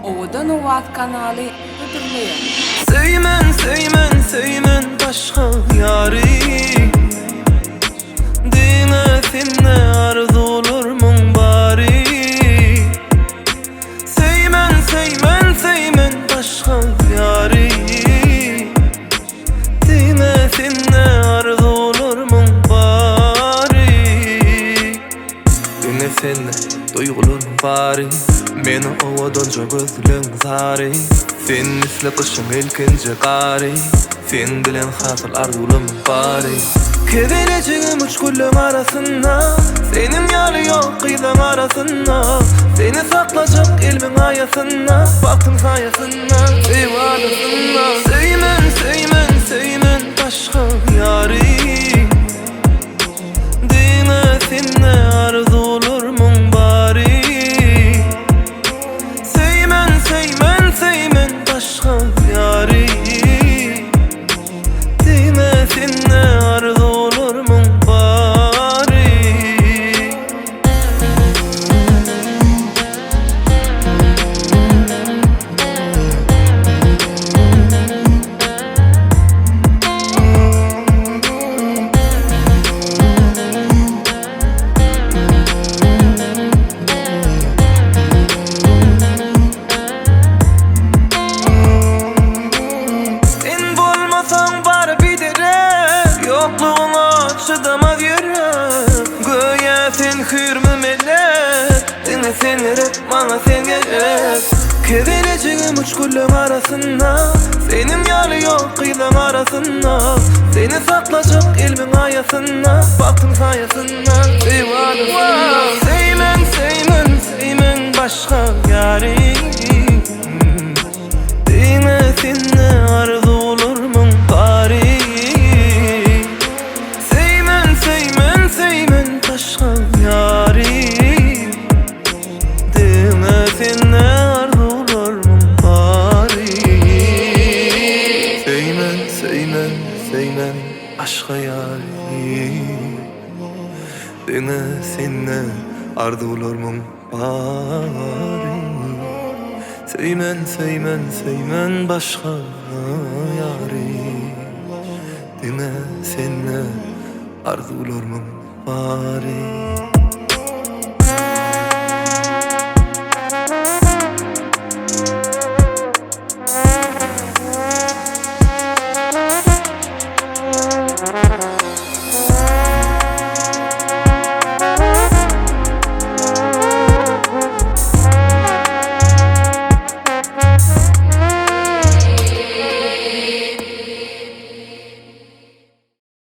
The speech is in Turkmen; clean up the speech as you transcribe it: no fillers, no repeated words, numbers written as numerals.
Owadan Owaz kanaly hödürleýär. Söýmen söýmen söýmen başga ýary Diňe sende arzuwlarmyň bary Söýmen söýmen söýmen başga ýary Diňe sende arzuwlarmyň bary Diňe sende duýgularmyň bary Meni owadanja gözleň zary Sen misli gyşyň ilkinji gary Seň bilen hasyl arzuwlarmyň bary Kebelejigim uç gülleň arasynda Seniň ýaly ýok gyzlaň arasynda Seni saklajak elmiň aýasynda Bagtyň saýasynda Söýüp Söýmen söýmen söýmen başga ýary Diňe sende arzuwlarmyň bary Söýmen söýmen söýmen başga ýary Diňe sende arzuwlarmyň bary. Sen bolmasaň bary biderek Ýoklugyňa çydamaz ýürek Göýä sen hüýrmi melek Diňe sen gerek maňa sen gerek Kebelejigim uç gülleň arasynda Seniň ýaly ýok gyzlaň arasynda Seni saklajak elmiň aýasynda Bagtyň saýasynda Söýüp Söýmen söýmen söýmen başga ýary Diňe sende arzuwlarmyň bary Söýmen söýmen söýmen başga ýary Diňe sende arzuwlarmyň bary Söýmen söýmen söýmen başga ýary Diňe sende arzuwlarmyň bary Söýmen söýmen söýmen başga ýary Diňe sende arzuwlarmyň bary.